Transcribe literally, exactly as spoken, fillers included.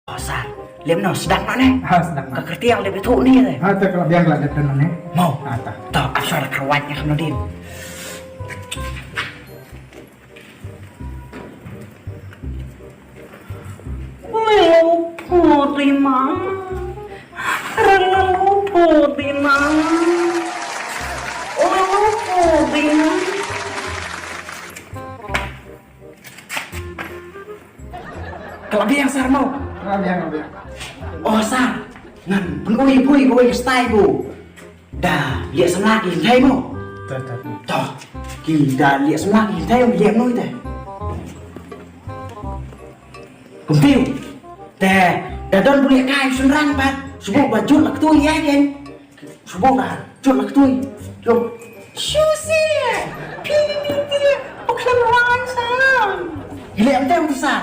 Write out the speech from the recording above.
Oh, sir. Lem no, sdang no ne. Ha, sdang no. Ka kyrtiang lem ithuh ni te. Ha, te ka la biang la dep no ne. Mo. Ha, ta. To, ap shuwa da karwat ïa ka no din. Lelo pudina. Lelo pudina. Lelo pudina. Ka la biang sir mo. Ka la biang, ka la biang. Oh sir, ngan pynui pui pui ka style ko. Da lieh samla ki hynthei mo. To, to, to. To, ki da lieh samla ki hynthei, ki lieh noh te. Kumta te, da don bu lieh kai shynrang pat, shu buh ba jut la ktu ïa ken. Shu buh ba jut la ktu. Jom. Shu si. Phi ni ti. Phi khlem wan sa. Ile am tem tu sa.